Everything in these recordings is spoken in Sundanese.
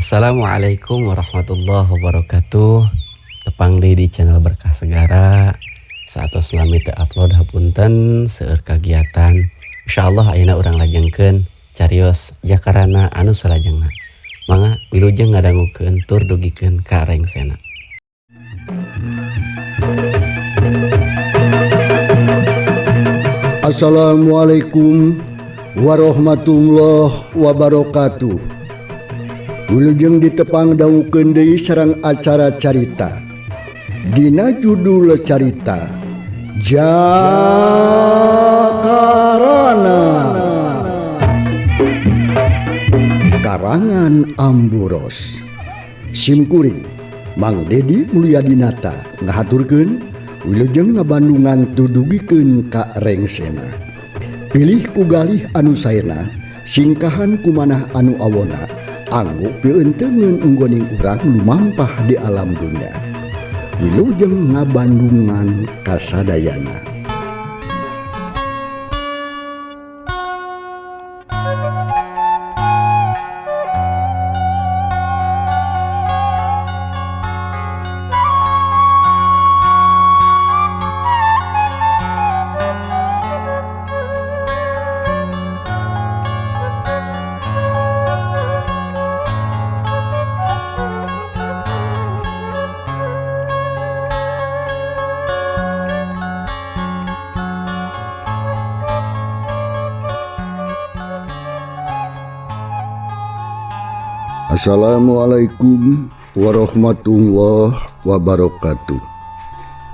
Assalamualaikum warahmatullahi wabarakatuh. Tepang deui di channel Berkah Segara. Saatos lami teu upload, hapunten, seueur kagiatan. Insyaallah ayeuna urang lajengkeun carios Jakarana anu salajengna. Mangga wilujeng ngadangukeun tur dugikeun ka rengsena. Assalamualaikum warahmatullahi wabarakatuh. Wilujeng ditepang dangukeun deui sareng acara carita. Dina judul carita Jakarana. Karangan Amburos. Simkuring Mang Dedi Mulyadinata ngahaturkeun wilujeng ngabandungan tudugikeun ka rengsena. Pilih ku galih anu saena, singkahan kumanah anu awona, anggo peueunteungeun unggoning urang lumampah di alam dunya. Wilujeng ngabandungan kasadayana. Assalamualaikum warahmatullahi wabarakatuh.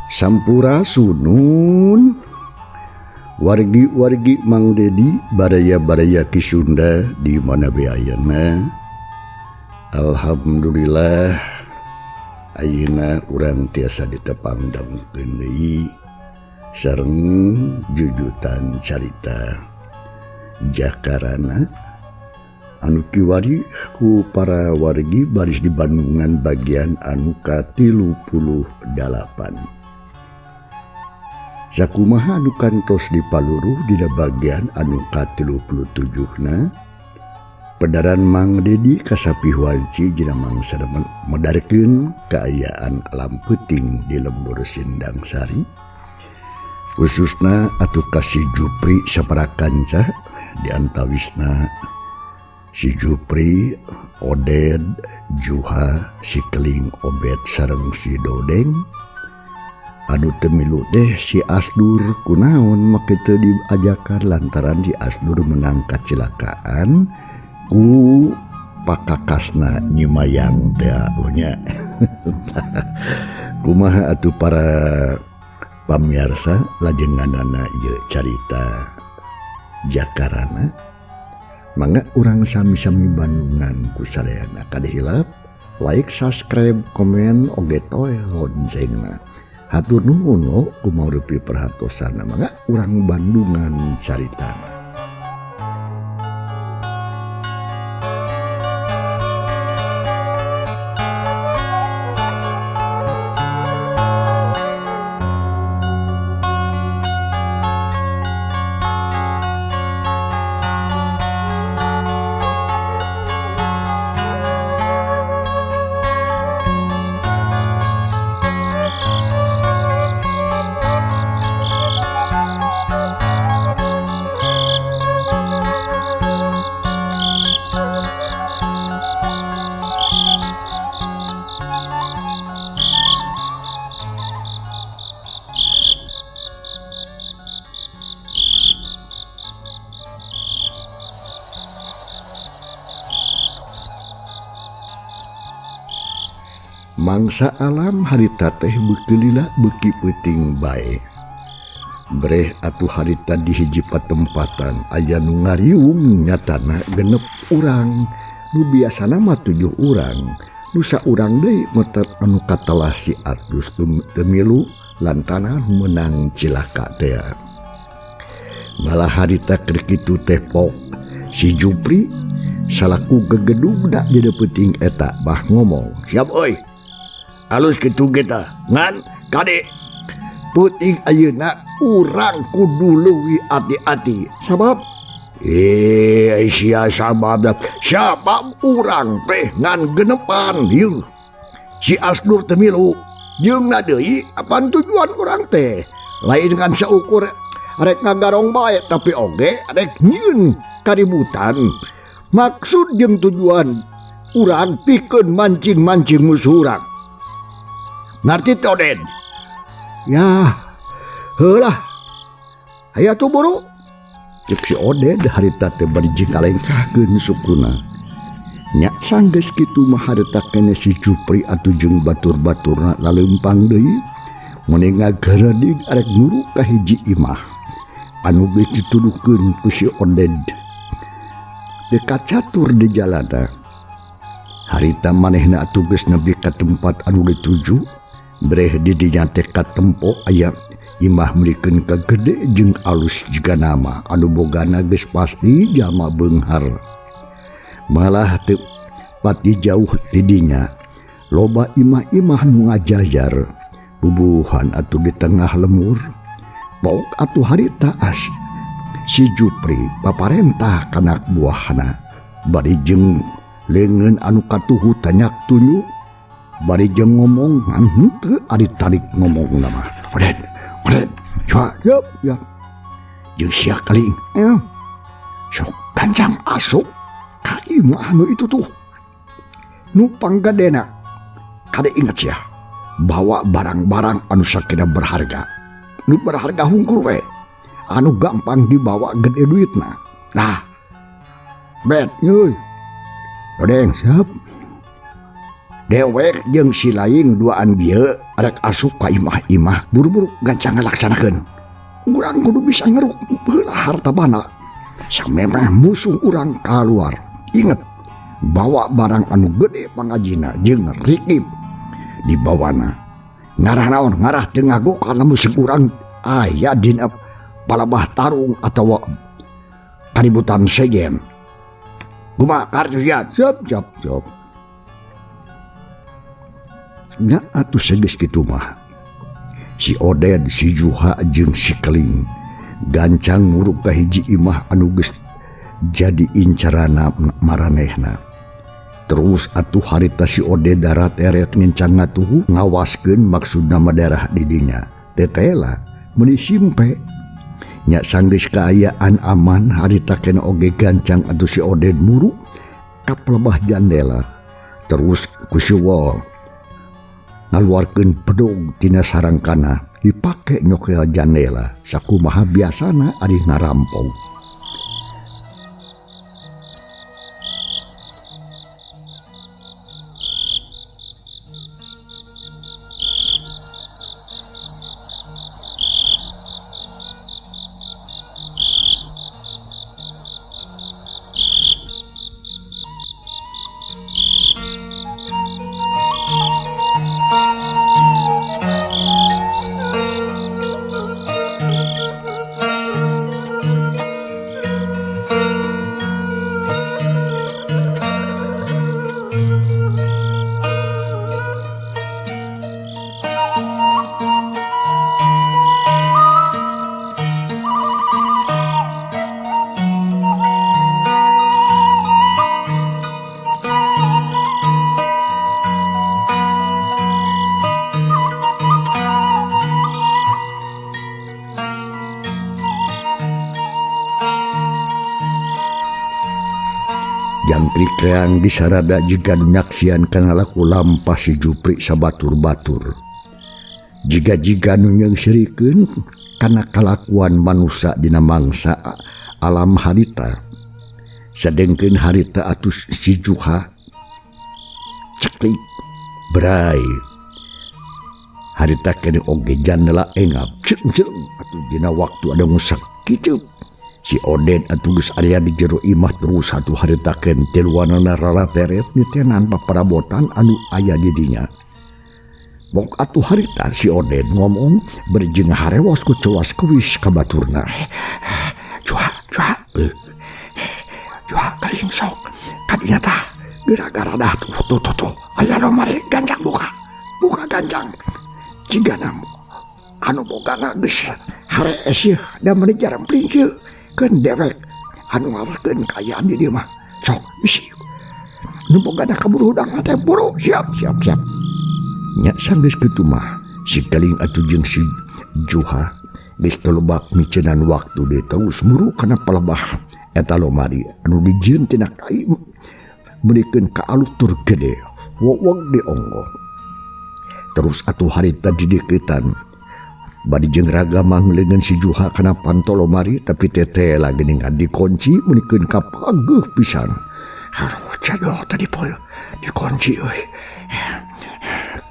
Sampurasunun wargi-wargi Mang Dedi, baraya-baraya Ki Sunda di mana be ayana. Alhamdulillah ayeuna urang tiasa ditepang dangukeun deui sareng jujutan carita Jakarana anu kiwari ku para wargi baris di Bandungan bagian anu ka-38. Sakumaha anu kantos di paluruh dina bagian anu ka-37 na, pedaran Mang Dedi kasapi wanci dina mangsa medarkeun kaayaan alam peuting di lembur Sindang Sari, khususna atuh ka si Jupri sapara kanca, diantawisna si Jupri, Oded, Juha, si Keling, Obet sareng si Dodeng. Anu teu milu teh si Asdur, kunaon make teu diajakan lantaran si Asdur menang kacilakaan ku pakakasna Nyimayang teh nya. Kumaha atuh para pamiarsa lajenganana ieu carita Jakarana? Mangga urang sami-sami bandungan ku sadayana. Kade hilap like, subscribe, komen, oge toel loncengna. Hatur nuhun lo kumarupi perhatosana. Mangga urang bandungan caritana. Mangsa alam harita teh beuki lila beuki peuting bae. Breh atuh harita di hiji patempatan aya nu ngariung nyatana genep urang, nu biasana mah 7 urang, nu saurang deui meter anu katelah si Atus teu milu lantaran meunang cilaka teh. Malah harita keur kitu teh pok si Jupri salaku gegedugna jadi peuting eta bah ngomong, "Siap euy. Alus kitu kita ngan kade peuting ayeuna urang kudu leuwih ati-ati sabab Sia sabab sabab urang teh ngan genepan ieu si Asnur teh milu jeung na deui apan tujuan urang teh lain ngan saukur rek ngagarong bae tapi oge rek nyieun kaributan maksud jeung tujuan urang pikeun mancing-mancing musuh urang ngarti teh Oden ya heulah aya tuh buru cek si Oded harita teh bari jeung kalengkahkeun sukuna nya sanggeus kitu mah harita keneh si Jupri atuh jeung batur-baturna laleumpang deui mun ngageredig arek muru ka hiji imah anu geus dituduhkeun ku si Oded dekat catur di jalana harita manehna atuh geus nepi ka tempat anu dituju breh di dinya teh katempo aya imah melikeun ka gede jeung alus jiga nama anu bogana geus pasti jalma beunghar malah teu pati jauh ti dinya loba imah-imah nu ngajajar bubuhan atuh di tengah lemur pok atuh harita as si Jupri paparentah kana buahna bari jeung leungeun anu katuhu tanyak tunjuk bari jeung ngomong ngan henteu ari tarik ngomongna mah Oden Oden coba yeup ya jeung sia kaling sok gancang asup ka imah nu itu tuh nu panggadena kade inget sia bawa barang-barang anu sakira berharga nu berharga hungkul we anu gampang dibawa gede duitna nah bet euy Odeng siap dewek jeung si lain duaan bieu arek asup ka imah-imah buru-buru gancang ngalaksanakeun urang kudu bisa ngeruk heula harta bana samemeh musuh urang kaluar inget bawa barang anu gede pangajina jeung rikip dibawana ngarah naon ngarah teu ngagokan lamun urang aya dina palabah tarung atawa kaributan sejen kumaha kartu siap siap siap siap nya atuh segeus kitu mah si Oded si Juha jeung si Keling gancang nguruk ka hiji imah anu geus jadi incarana maranehna terus atuh harita si Oded darat eret ngencang ngatuhu ngawaskeun maksudna madarah di dinya tetela meuni simpe nya sanggeus kaayaan aman harita kena oge gancang atuh si Oded muru ka pelebah jandela terus ku si Wol ngaluarkeun pedog tina sarangkana dipake nyokel jandela sakumaha biasana ari ngarampong. Jangkrik reang disarada jiga nyaksian kana laku lampah si Jupri sabatur-batur. Jiga-jiga nu nyeungseurikeun kana kalakuan manusa dina mangsa alam harita. Sadengkeun harita atuh si Juha ceklik bray. Harita kene oge jandela engap ceung atuh dina waktu ada ngusak kicup. Si Oded atuh geus aya di jero imah terus atuh harita ken tiluanana ralateret nitenan paparabotan anu aya di dinya. Bok atuh harita si Oded ngomong bari jeung harewos ku coas kuis ka baturna. Cuha cuha cuha keling sok kadinya tah gara-gara dah tuh tuh tuh tuh aya nu mari gancang buka buka gancang cigana anu bogana geus harees ieu da meuni jarang pling kieu. Keun dewek Anu ngawarkeun kaayaan di dieu mah. Sok bisi. Nu bogana kaburu hudang teh buru. Siap siap siap. Nya sanggeus kitu mah si Keling atuh jeung si Juha geus teu lebak miceunan waktu deui terus muru kana palebah eta lomari anu dijieun tina kai meunikeun ka alus tur gede wowog dionggoh. Terus atuh harita dideuketan bari jeung raga mangleungeun si Juha kana panto lomari tapi tetela geuningan dikunci meunikeun ka pageuh pisan. Aduh jadol tadi poe dikunci euy.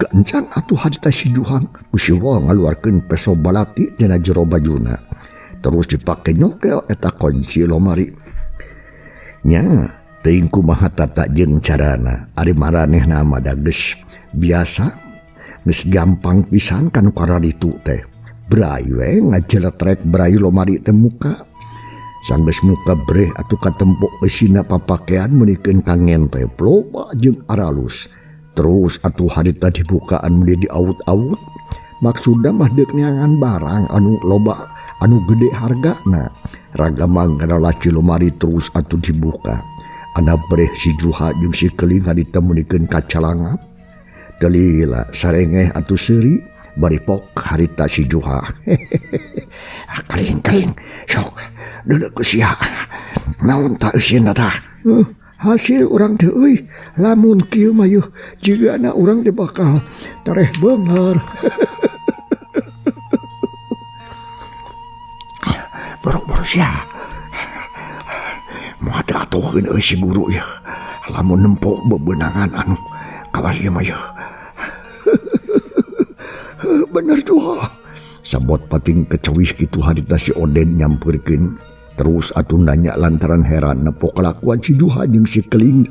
Gancang atuh harita si Juha ku si Wong ngaluarkeun peso balati tina jero bajuna. Terus dipake nyokel eta kunci lomari. Nya teuing kumaha tata jeung carana ari maranehna mah da geus biasa geus gampang pisan kanu kararitu teh. Bray we ngajeletrek bray lomari teh muka. Sanggeus muka breh atuh katempo eusina papakean meunikeun ka ngente loba jeung aralus. Terus atuh harita dibukaan meuni diawut-awut. Maksudna mah deuk neangan barang anu loba anu gede hargana. Raga mangkana laci lomari terus atuh dibuka. Ana breh si Juha jeung si Keling harita meunikeun ka calangap. Teu lila sarengeh atuh seuri bari pok harita si Juha. Keling keling sok deuleu ku sia. Naon ta eusina tah? Hasil urang teh euy lamun kieu mah yeuh jigana urang teh bakal tereh beunghar. Boro-boro sia. Moal teu atuhkeun euy si guru yeuh. Lamun nempo bebenangan anu kawas ieu mah yeuh. Bener Juha. Sabot pating kecewih kitu harita si Oden nyampeurkeun. Terus atuh nanya lantaran heran nepo kelakuan si Juha jeung si Keling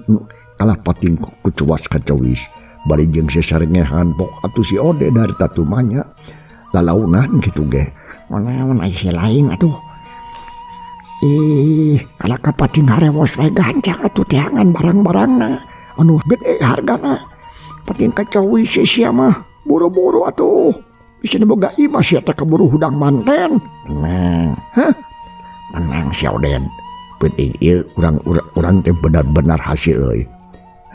kalah pating kucuas kacewis. Bari jeung sesarengehan pok atuh si Oden harita tumanya lalaunan kitu ge. Naon ai si lain atuh. Ih, kalah kapating harewos we gancang atuh teangan barang-barangna anu gede hargana. Pating kacewis si sia mah buru-buru atuh. Bisa boga imah sia teh keburu hudang manten. Tenang. Hah? Tenang si Oden. Penting ieu urang teh benar-benar hasil euy.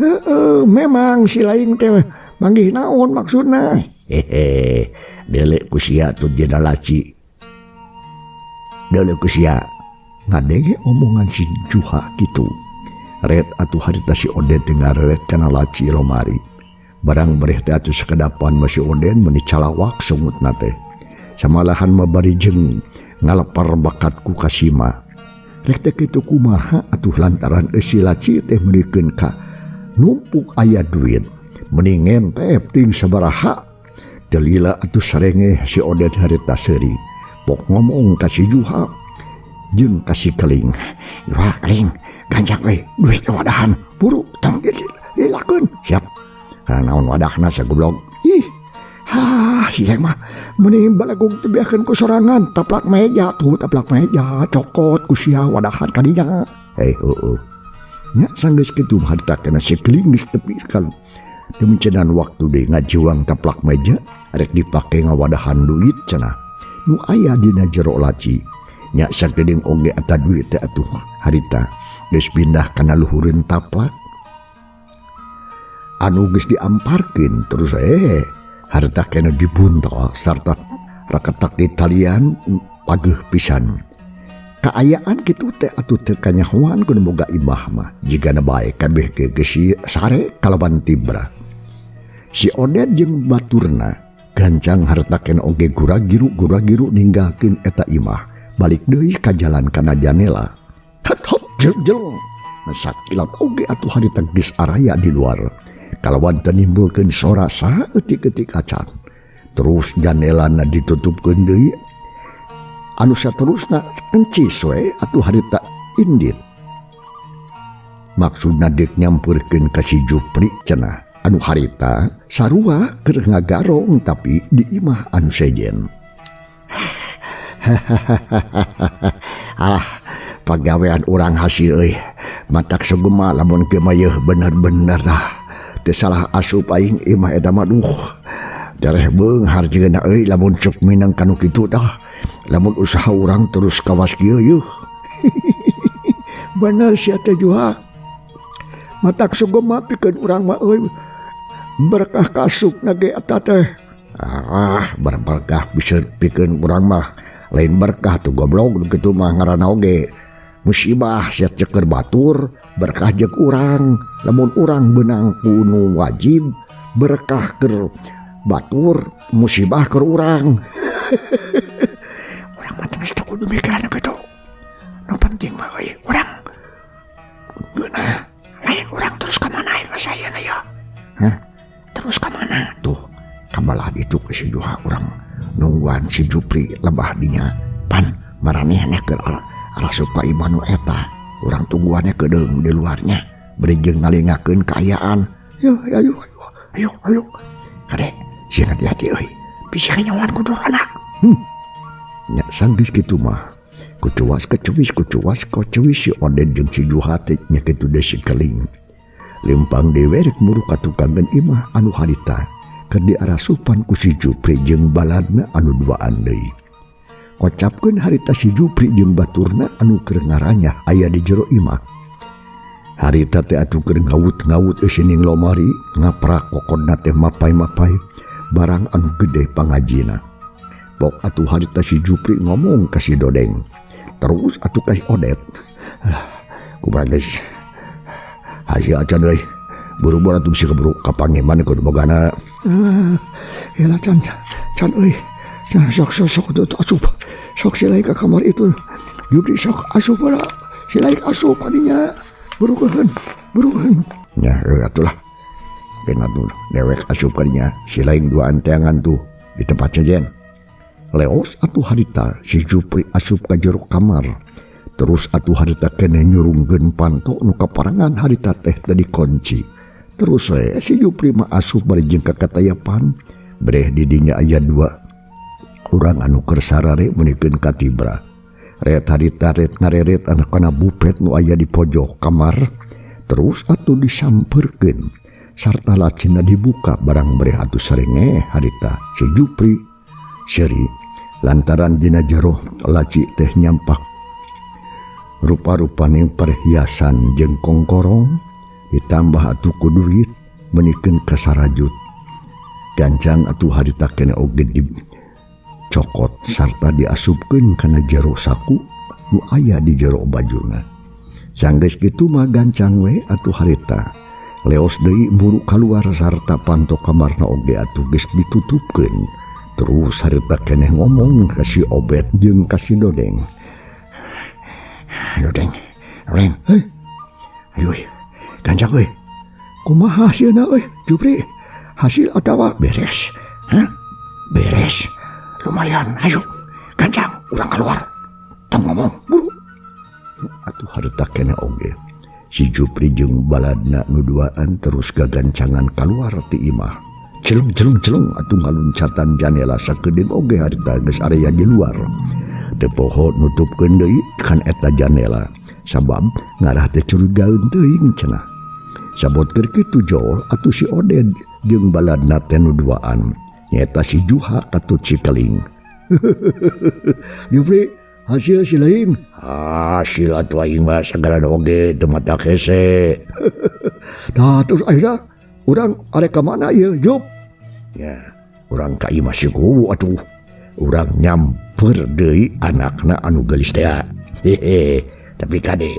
Heeh, memang si lain teh manggih naon maksudna? Hehe, deuleu ku sia tuh dina laci. Deuleu ku sia ngadenge omongan si Juha kitu. Ret atuh harita si Oden teh ngareret kana laci lomari. Barang bereh teh atuh sakedapan mah si Oden meuni calawak sungutna teh. Samalahan mah bari jeung ngalepar bakatku ka Sima. Rek teh kitu kumaha atuh lantaran eusi laci teh meunikeun ka numpuk aya duit. Mendingan teh ting sabaraha. Teu lila atuh sarengeh si Oden harita seuri. Pok ngomong ka si Juha jeung ka si Keling. Juha Keling, ganjak we duit wadahan. Buru tong dilakeun. Siap. Karena naon wadahna sagoblog. Ih, hah, si mah meuni balagug teh beakeun ku sorangan, taplak meja tuh, taplak meja, cokot ku sia wadahan kadinya. Heueuh. Nya sanggeus kitu mah harita kana si Keling geus tepi kalu. Teu mencenan waktu deui ngajiwang taplak meja rek dipake ngawadahan duit cenah. Nu aya dina jero laci. Nya sakedeung oge eta duit teh atuh harita geus pindah kana luhureun taplak. Anu geus diamparkeun terus harta kena dibuntel sarta raketak di talian pageuh pisan. Kaayaan kitu teh atuh teu kanyahoan kudu boga imah mah jigana bae kabeh ge geus sare kalawan tibra. Si Oden jeung baturna gancang harta kena oge gura-giru ninggalkeun eta imah balik deui ka jalan kana janela. Hot hot jeng-jeng. Sakilat oge atuh harita geus araya di luar. Kalawan teu nimbulkeun sora saeutik-eutik acan. Terus janelana ditutupkeun deui. Anu saterusna kencis we atuh harita indit. Maksudna deuk nyampeurkeun ka si Jupri cenah. Anu harita sarua keur ngagarong tapi di imah anu sejen. Alah, pagawean urang hasil euy. Matak sugema lamun kieu mah yeuh bener-bener tah. Teu salah asup aing imah eta mah duh. Dareh beunghar jigana euy lamun cuk minang kanu kitu tah. Lamun usaha urang terus kawas kieu yeuh. Bener sia teh Juha. Matak sugema pikeun urang mah euy. Berkah kasupna ge eta teh. Ah, berkah bisa pikeun urang mah. Lain berkah tuh goblok kitu mah ngaranna oge. Musibah sia ceker batur, berkah jeung urang. Lamun urang beunang ku nu wajib, berkah keur batur, musibah keur urang. Urang mah geus teu kudu mikiran kitu. Nu penting mah euy urang geunah. Lain urang terus ka mana ka sayeuna ya? Hah? Terus ka mana? Tuh, kabalah ditu ke si Juha urang nungguan si Jupri lebah dinya. Pan maranehna keur arasup ka imah nu eta. Urang tungguannya kedeung di luarnya. Bari jeung ngalingakeun kaayaan. Yo, ayo, ayo, ayo, ayo. Kade, sing hati-hati euy. Bisa nyawan kudu kana. Nya sanggeus kitu mah. Kucuas kecuis kucuas kocuis si Oden jeung si Juha teh nya kitu deui si Keling. Lempang dewe rek muru ka tukangeun imah anu harita keur diarasupan ku si Jupri jeung baladna anu duaan deui. Kocapkeun harita si Jupri jeung baturna anu keur ngaranyah aya di jero imah. Harita teh atuh keur ngawut-ngawut eusining lomari ngaprak kokodna teh mapai-mapai barang anu gede pangajina. Pok atuh harita si Jupri ngomong ka si Dodeng. Terus atuh ka si Odet. Kumaha geus hasil acan euy. Buru-buru atuh bisi keburu kapangiman kudu bogana. Yalah can can euy. Can sok sok sok tuh asup. Sok si lain ka kamar itu. Jupri sok asup heula. Si lain asup kadinya. Burukeun, burukeun. Nya atulah. Ben atuh dewek asup kadinya. Si lain dua anteangan tuh di tempat sejen. Leos atuh harita si Jupri asup ka jero kamar. Terus atuh harita keneh nyurungkeun panto nu kaparangan harita teh teu dikunci. Terus we si Jupri mah asup bari jeung kakatayapan. Breh di dinya aya dua urang anu keur sarare meunikeun katibra. Ret harita ret ngareret anak kana bupet nu aya di pojok kamar. Terus atuh disampeurkeun sarta lacina dibuka barang breh atuh sarenge harita si Jupri seuri lantaran dina jero laci teh nyampak rupa-rupaning perhiasan jeung kongkorong ditambah atuh ku duit meunikeun kasarajut. Gancang atuh harita keneh oge dicokot sarta diasupkeun kana jero saku nu aya di jero bajuna. Sanggeus kitu mah gancang we atuh harita leos deui muru kaluar sarta panto kamarna oge atuh geus ditutupkeun. Terus harita keneh ngomong ka si Obet jeung ka si Dodeng. Dodeng, Dodeng, hei, ayo, gancang euy. Kumaha hasilna euy, Jupri? Hasil atawa beres? Hah? Beres. Lumayan, ayo, gancang, urang keluar. Tong ngomong, buru. Atuh harita keneh oge. Si Jupri jeung baladna nu duaan terus gagancangan kaluar ti imah. Celung celung celung atuh ngaluncatan janela sakedeung oge harita geus area di luar. Teu poho nutupkeun deui kan eta janela sabab ngarah teh curigaeun teuing cenah. Sabot keur kitu jol atuh si Oded jeung baladna teh nu duaan. Nyaeta si Juha katut si Keling. Jupri, hasil si lain. Hasil atuh aing mah sagala oge teu mata hese. Tah terus akhirna urang arek ka mana ieu, Jup? Ya, urang ka imah si Kuwu atuh. Urang nyamper deui anakna anu geulis teh. Hehe, tapi kade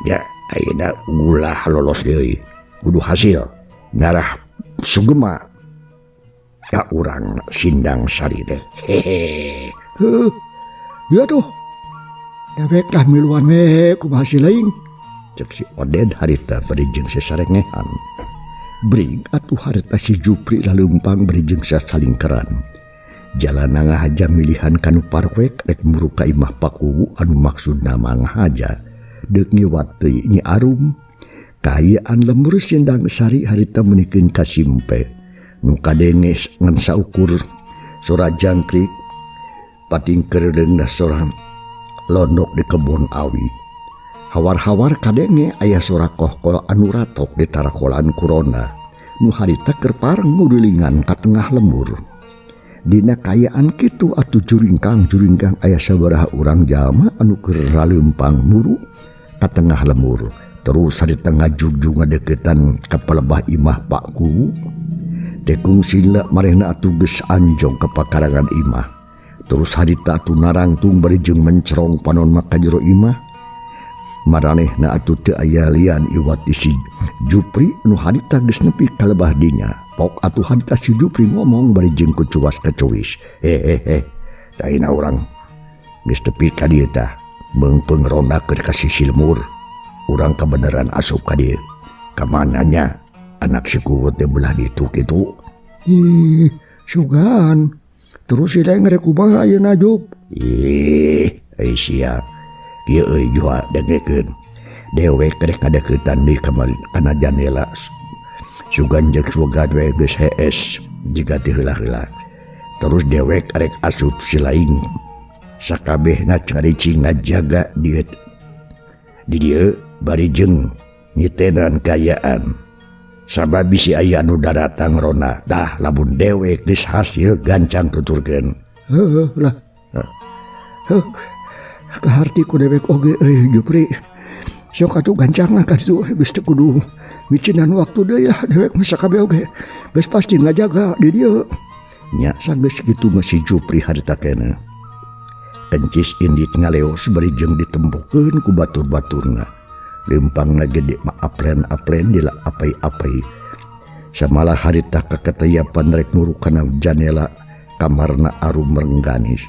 ya ayeuna ulah lolos deui. Kudu hasil ngarah sugema ka urang Sindang Sari teh. Hehe. Heuh. Ya tuh. Dewek lah miluan we kumaha si lain. Cek si Oded harita bari jeung sasarengehan. Bring atuh harita si Jupri laleumpang bari jeung sasalingkeran. Jalana ngahaja milihan kanu parwek rek muru ka imah Pakuwu anu maksudna mah ngahaja. Deuk ngiwat teuing Nyi Arum. Kaayaan lembur Sindang Sari harita meunikeun ka simpe. Nu kadenge ngan saukur sora jangkrik pating keredeungna sora londok di kebon awi. Hawar-hawar kadenge aya sora kohkol anu ratok di tarakolan kurona. Nu harita keur pareng ngurilingan ka tengah lembur. Dina kaayaan kitu atuh juringkang-juringkang aya sabaraha urang jalma anu keur raleumpang muru Ka tengah lembur terus harita ngajugjug ngadeukeutan ka palebah imah Pak Kuwu. Teu kungsi lila manehna atuh geus anjong ka pakarangan imah. Terus harita atuh narangtung bari jeung mencerong panon mah ka jero imah. Maranehna atuh teu aya lian iwat ti si Jupri nu harita geus nepi ka lebah dinya. Pok atuh harita si Jupri ngomong bari jeung kucuas kacuis. Hehehe, taina urang geus tepi ka dieu tah. Meungpeung ronda keur ka sisi lemur. Urang kabeneran asup ka dieu. Ka mana nya anak si Kuwu teh belah ditu kitu. Ih, sugan. Terus si Leng rek kumaha ayeuna Jup? Ih, euy sia. Ieu euy Juha dengekeun. Dewek rek ngadeuketan deui kana janela. Sugan jeung sugan we geus hees jiga teu heula-heula. Terus dewek rek asup si laing. Sakabehna caricing ngajaga dieu. Di dieu bari jeung ngitenan kaayaan. Sabab bisi aya anu daratang rona. Tah lamun dewek geus hasil gancang tuturkeun. Heuh lah. Heuh. Kaharti ku dewek oge euy Jupri. Sok atuh gancang ka ditu geus teu kudu micinan waktu deui lah dewek mah sakabeh oge. Geus pasti ngajaga di dieu. Nya sanggeus kitu mah si Jupri harita keneh. Kencis indit ngaleos bari jeung ditempokeun ku batur-baturna. Lempangna gede mah aplen-aplen dila apai-apai. Samalah harita kakatayapan rek muruk kana janela kamarna Arum Rengganis.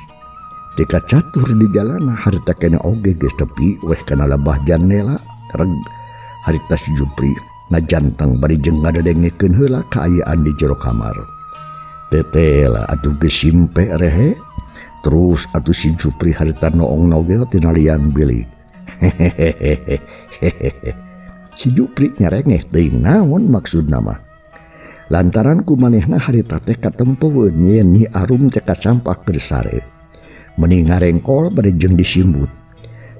Tika catur di jalana harita kena oge geus tepi weh kana lebah janela reg harita si Jupri ngajantang bari jeung ngadedengekeun heula kaayaan di jero kamar. Tetela atuh geus simpe rehe. Terus atuh si Jupri harita noong nogel tina liang bilik. Hehehehe. Si Jupri nyarengeh teuing naon maksudna mah. Lantaran ku manehna harita teh katempoeun yen Nyi Arum teh kasampak keur sare. Meni ngarengkol bari jeung disimbut.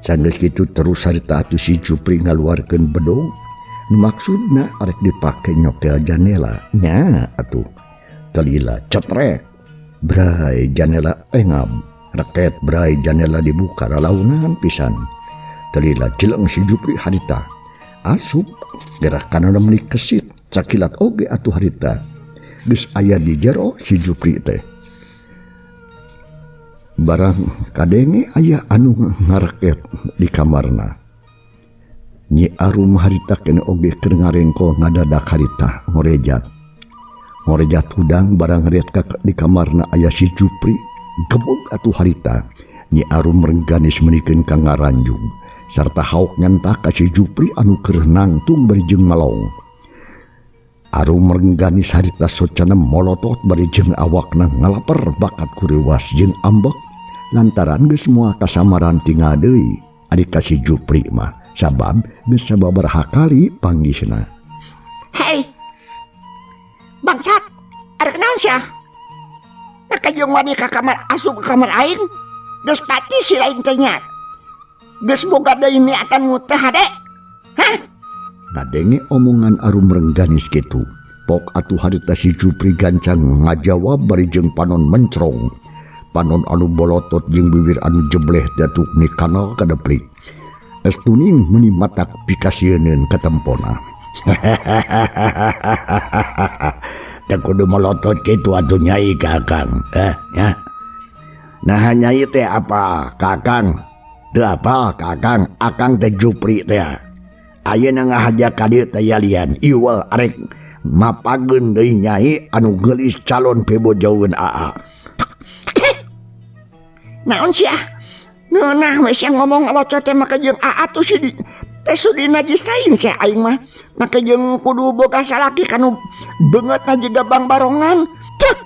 Sanggeus kitu terus harita atuh si Jupri ngaluarkeun bedog. Nu maksudna arek dipake nyokel janela. Nya atuh. Telila cetrek. Brai janela engab. Reket brai janela dibuka lalaunan pisan. Telila jeleng si Jupri harita. Asup gerakan anu meuni kesit sakilat oge atuh harita. Geus aya di jero si Jupri teh. Barang kadenge aya anu ngareket di kamarna. Nyi Arum harita kene oge keur ngarengkol ngadadak harita ngorejat. Ngorejat hudang barang ngariat di kamarna aya si Jupri. Gebog atuh harita. Nyi Arum Rengganis menikeun ka ngaranjug sarta hauk nyantak ka si Jupri anu keur nangtung bari jeung malong. Arum Rengganis harita socana molotot bari jeung awakna ngalaper bakat kuriwas jeung ambek lantaran geus moal kasamaran tinggal deui ari ka si Jupri mah sabab geus sababaraha kali panggisna. Hei. Bangsat, arek naon sia? Maka jeung wani ka kamar asup ka kamar aing. Geus pati si lain teh nya. Geus boga deui niatan teu hade. Hah? Ngadenge omongan Arum Rengganis kitu. Pok atuh harita si Jupri gancang ngajawab bari jeung panon mencrong. Panon anu bolotot jeung bibir anu jebleh datuk ni kanal kadeplik. Es tuning meuni matak pikasieuneun katempona. Teu kudu melotot kitu atuh Nyai Kakang. Ya. Nah Nyai teh apa Kakang? Teu apa Kakang? Akang teh Jupri teh. Ayeuna ngahaja ka dieu teh yalian. Iwal arek mapageun deui Nyai anu geulis calon pebojaueun aa. Naon sia? Ngeunah we sia ngomong ngalocot teh make jeung aa tuh si teh sudi najis teuing sia aing mah. Make jeung kudu boga salaki kanu beungeutna jiga bangbarongan. Cek.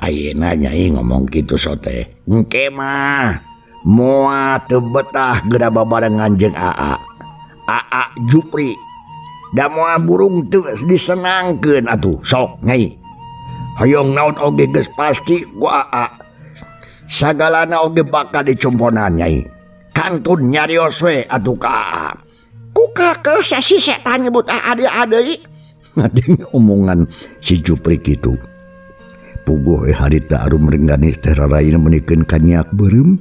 Ayeuna Nyai ngomong kitu sote. Engke mah moal teu betah geura babarengan jeung aa. Aa Jupri. Da moal burung teu disenangkeun atuh sok Nyai. Hoyong naon oge geus pasti ku aa. Sagalana oge bakal dicumponan Nyai. Kantun nyarios we atuh ka aa. Ku kakeuh si setan nyebut aa deui aa deui. Ngadenge omongan si Jupri kitu. Puguh we harita Arum Rengganis teh raraina meunikeun kanyiak beureum.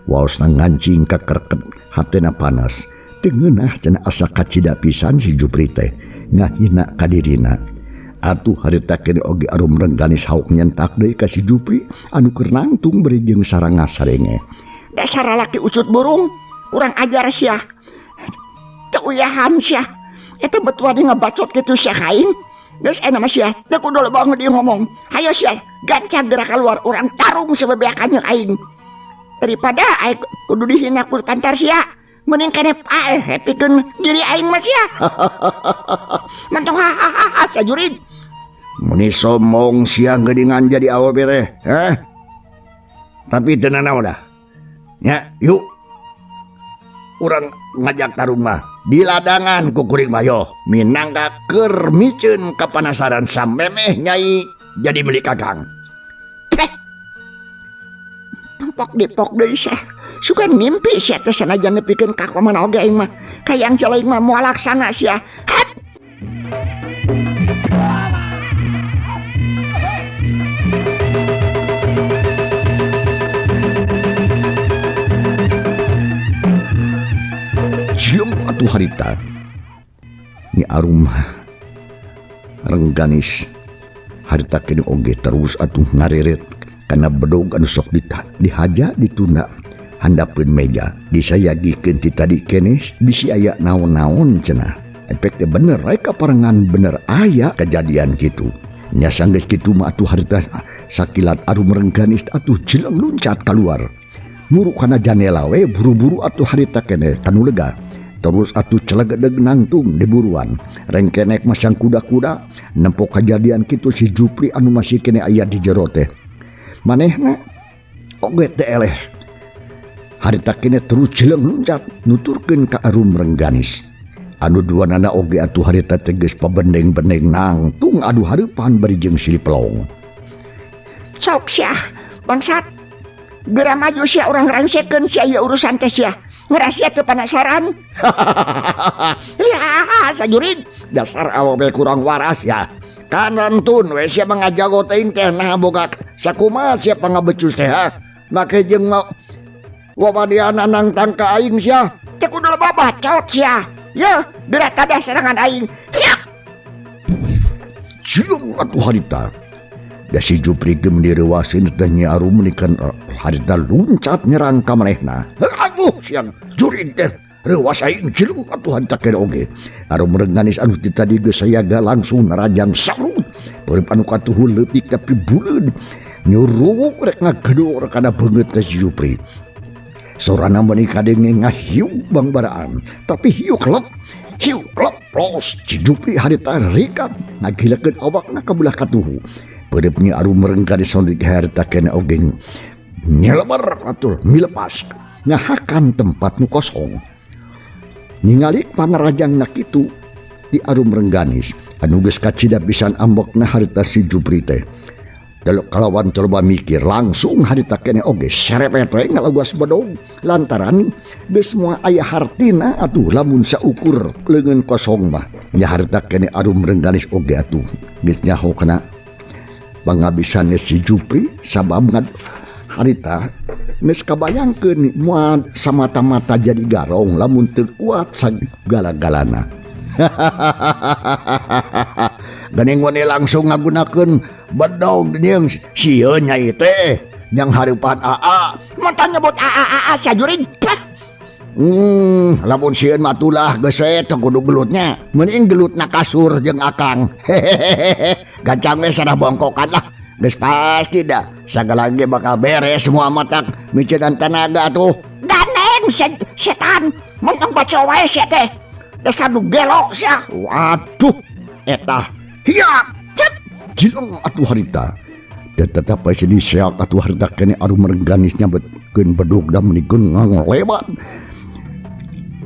Waosna ngancing ka kerket hatena panas. Teu ngeunah cenah asa kacida pisan si Jupri teh ngahina ka dirina. Atuh harita keneh oge Arum Rengganis hauk nyentak deui ka si Jupri anu keur nangtung bari jeung saranga sarenge. Dasar lalaki ucut burung, kurang ajar sia. Teu uyahan sia. Eta betua di ngebacot kitu sia ka aing. Geus enak mah sia, teu kudu loba di ngomong. Hayo sia, gancang gerak keluar urang tarung sabebeakan jeung aing. Daripada aing kudu dihina ku pantar sia. Mending keneh paeh pikeun diri aing mah sia. Mentong hahaha sajurig. Meni sombong siang geuningan jadi awewe teh, heh. Tapi teu nanaon dah. Nya, yuk. Urang ngajak tarung mah di ladangan ku kuring mah yo. Minangka keur miceun kapanasaran samemeh nyai jadi milik Akang. Peh. Pok dipok deui sia. Sugan mimpi sia teh sanajan nepikeun ka kumaha oge aing mah. Kayang celaing mah moal laksana sia. Hat. Cium atuh harita. Nyi Arum Rengganis harita kene oge terus atuh ngareret kana bedog anu sok dihaja ditunda handapeun meja disayagikeun ti tadi keneh bisi aya naon-naon cenah. Efek teh bener we kaparengan bener aya kejadian kitu. Nya sanggeus kitu mah atuh harita sakilat Arum Rengganis atuh jeleng luncat keluar. Muru kana janela we buru-buru atuh harita keneh kanu lega. Terus atuh celegedeg nangtung diburuan. Rengkenek masang kuda-kuda nempo kejadian kitu si Jupri anu masih keneh aya di jero teh. Manehna oge teh eleh. Harita keneh terus jeleng luncat nuturkeun ka Arum Rengganis. Anu duanana oge atuh harita teh geus pabendeng-bendeng nangtung adu hareupan bari jeung silih pelong. Sok sia bangsat. Geura maju sia urang rangsekeun sia ieu urusan teh sia. Ngerasia teu panasaran. Ya, sajurig. Dasar awewe kurang waras ya. Kanantun we sia mangajago teuing teh nah boga sakumaha sia pangabecus teh ha. Make jeung wawadiana nangtang ka aing sia. Teu kudu loba bacot sia. Yeuh, geura tadah serangan aing. Hiak. Cium atuh harita. Da si Jupri ge meuni reuaseun teh Nyi Arum meuni kan harita luncat nyerang ka manehna. Aduh siang jurig teh reuas aing jelung atuh harita keneh oge. Arum Rengganis anu ti tadi geus sayaga langsung narajang sarut. Peureum anu katuhu leutik tapi buleud. Nyuruwuk rek ngagedor kana beungeut teh si Jupri. Sorana meuni kadenge ngahiu bangbaraan, tapi hiu klep, hiu klep los. Si Jupri harita rikat ngagilekeun awakna ka belah katuhu. Peureum Nyi Arum Rengganis anu harita keneh oge nyelebar atuh milepas ngahakan tempat nu kosong. Ningalik panarajangna kitu ti Arum Rengganis anu geus kacida pisan ambekna harita si Jupri teh. Delok kalawan coba mikir langsung harita keneh oge serepet we ngalaguas bedog lantaran geus moal aya hartina atuh lamun saukur leungeun kosong mah. Nya harita keneh Arum Rengganis oge atuh geus nyaho kana pangabisannya si Jupri sabab harita geus kabayangkeun moal samata-mata jadi garong lamun teu kuat sagala-galana. Geuning wani langsung ngagunakeun bedog jeung sieun nyai teh yang hareupan AA. Montong nyebut AA AA sajurig. Lamun sieun mah tulah geus we teu kudu gelutnya. Mending gelutna kasur jeung akang. Hehehe. Gancang we sarah bongkokan lah. Geus pasti dah sagala ge bakal beres semua matak miceun tanaga tuh. Ganeng setan montong baca wae sia teh. Dasar nu gelo sia. Waduh eta hiak cep jeleng atuh harita. Tetep we sini seak atuh harita keneh Arum Rengganis nyabetkeun bedog da meuni geungang lebat.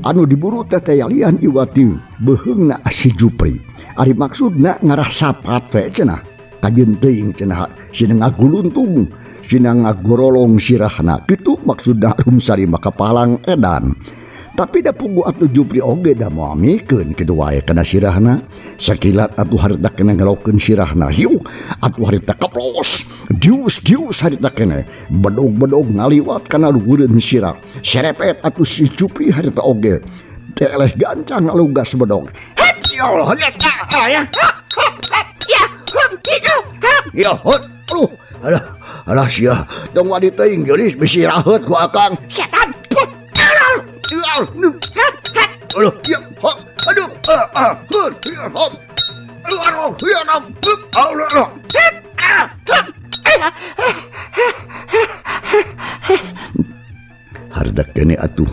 Anu diburu teh teh lian iwati beuheungna si Jupri. Ari maksudna ngarah sapat we cenah. Kajeun teuing cenah sina ngaguluntung, sina ngagorolong sirahna. Kitu maksudna Arum Sari mah kapalang edan. Tapi da pugu atuh Jupri oge da moal mikeun kitu wae kana sirahna. Sakilat atuh harita keneh ngelokeun sirahna. Hiu atuh harita keplos. Dius dius harita keneh. Bedog-bedog ngaliwat kana luhureun sirah. Serepet atuh si Jupri harita oge. Teleh gancang ngalugas bedog. Ya Allah, ya ya, aduh, alah, alah sia, tong wani teuing geulis bisi raheut ku akang. Setan. Aduh, ya, aduh, harta kene atuh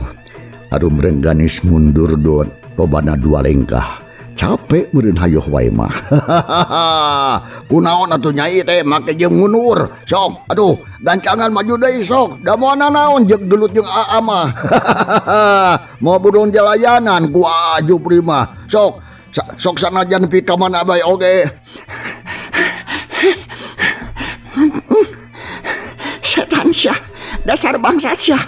Arum Rengganis mundur dua tobana dua lengkah. Capek meureun hayoh wae mah. Kunaon atuh nyai teh make jeung mundur. Sok, aduh, gancangan maju deui sok. Da moal nanaon jeung gelut jeung aa mah. Moal budung jalayanan ku aa Jupri mah. Sok, sok sanajan pi ka mana bae oge. Setan sia, dasar bangsa sia.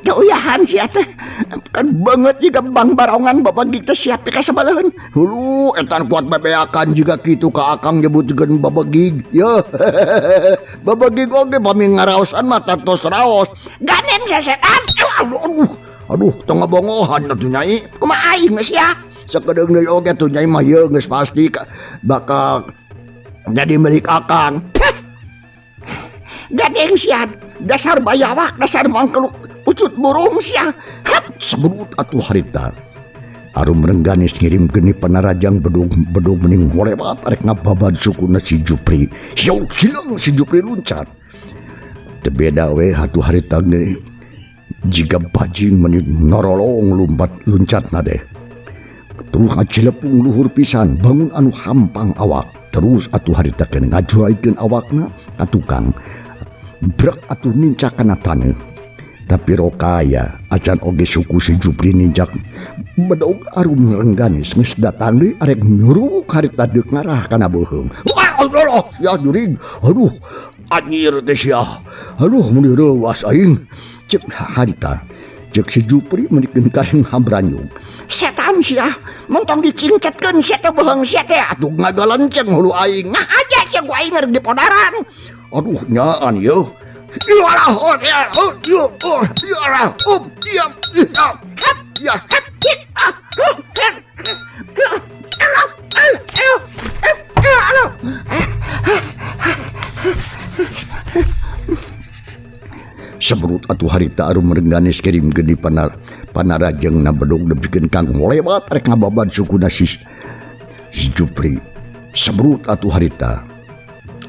Teuyahan sia teh. Kan banget juga bang barongan babagig teh siap ka sabalaheun. Hulu etan kuat bebeakan juga kitu ka akang nyebutkeun babagig. Yeuh. Babagig oge pami ngaraosan mah tantos raos. Gandeng sesetan. Aduh aduh. Aduh tong ngabongohan atuh nyai. Kumaha aing geus sia? Sakedeung deui oge atuh nyai mah yeuh geus pasti bakal jadi milik akang. Gandeng sia, dasar bayawak, dasar mangkeluk ucut burung sia. Seberut atuh harita. Arum Rengganis ngirimkeun panarajang bedog-bedog mending ngolebat arek ngababad sukuna si Jupri. Hiau silang si Jupri luncat. Teu beda we atuh harita ge jiga bajing meni norolong lumpat luncatna teh. Terus ngacilepung luhur pisan bangun anu hampang awak. Terus atuh harita keneh ngajuraikeun awakna ka tukang. Brek atuh nincak kana taneuh. Tapi rokaya acan oge suku si Jupri ninjak bedog Arum Rengganis geus datang deui arek nyuruk harita deuk ngarah kana beuheung. Wah, Allah, ya jurig. Aduh, anjir teh sia. Aduh, meuni reuas aing. Ceuk harita. Ceuk si Jupri meunikeun karing habranyug. Setan sia, montong dicincetkeun sia teh beuheung sia teh. Atuh ngagalenceng hulu aing. Nah aja sia ku aing rek dipodaran. Aduh, nyaan yeuh. Seberut atuh harita Arum Rengganis kirim ke di panarajeng na bedog depikeun kang lewat rek ngababad sukuna si Jupri. Seberut atuh harita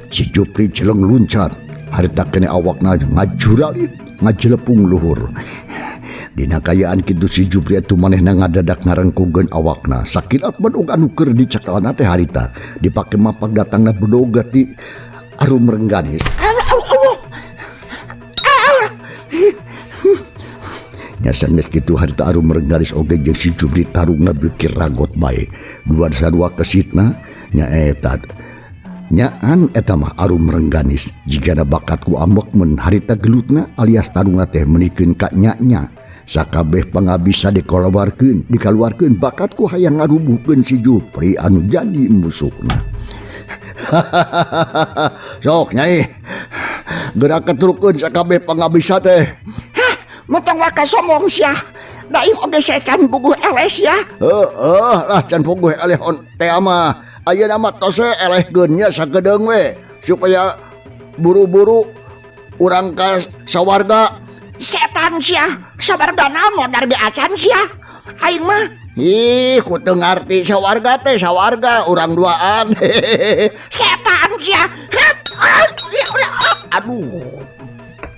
si Jupri celeng luncat. Harita kene awakna ngajuralit ngajelepung luhur. Dina kayaan kitu si Jupri atuh manehna ngadadak ngarengkugeun awakna. Sakilat bedog anu keur dicakalna teh harita dipake mapak datangna bedog ti Arum Rengganis. Nya sanes kitu harita Arum Rengganis oge jeung si Jupri tarungna beuki ragot bae. Dua sarua kesitna nya eta. Nyaan eta mah Arum Rengganis jigana bakat ku ambek mun harita gelutna alias tarungna teh menikeun ka nya-nya. Sakabeh pangabisa dikaluarkeun bakat ku hayang ngarubuhkeun si Jupri anu jadi musuhna. Sok nyai gerak ketrukeun sakabeh pangabisa teh. Hah, montong waka sombong sia. Da ieu oge secan puguh eleh sia. Heueuh lah can puguh eleh on teh mah. Ayeuna mah tos we elehkeun nya sakedeung we supaya buru-buru urang ka sawarga. Setan sia, sawarga naon modar ge acan sia. Aing mah ih ku teu ngarti sawarga teh sawarga urang duaan. Setan sia. Aduh.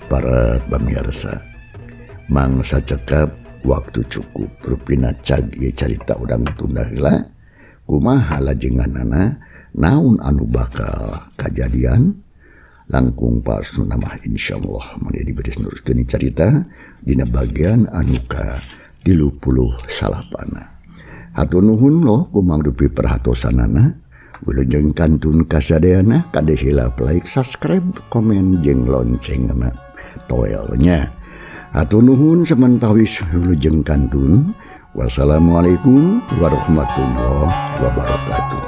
Para pamirsa, mangsa cekap waktu cukup rupina cag ieu carita urang tunda heula. Kumaha lajenganana naon anu bakal kajadian langkung pasna mah insyaallah mangga diberi neruskeun carita dina bagian anu ka 39. Hatur nuhun loh kumangrupi perhatosanana. Wilujeng kantun kasadayana kade hilap like, subscribe, komen jeung loncengna toelnya. Hatur nuhun samentawis wilujeng kantun. Wassalamualaikum warahmatullahi wabarakatuh.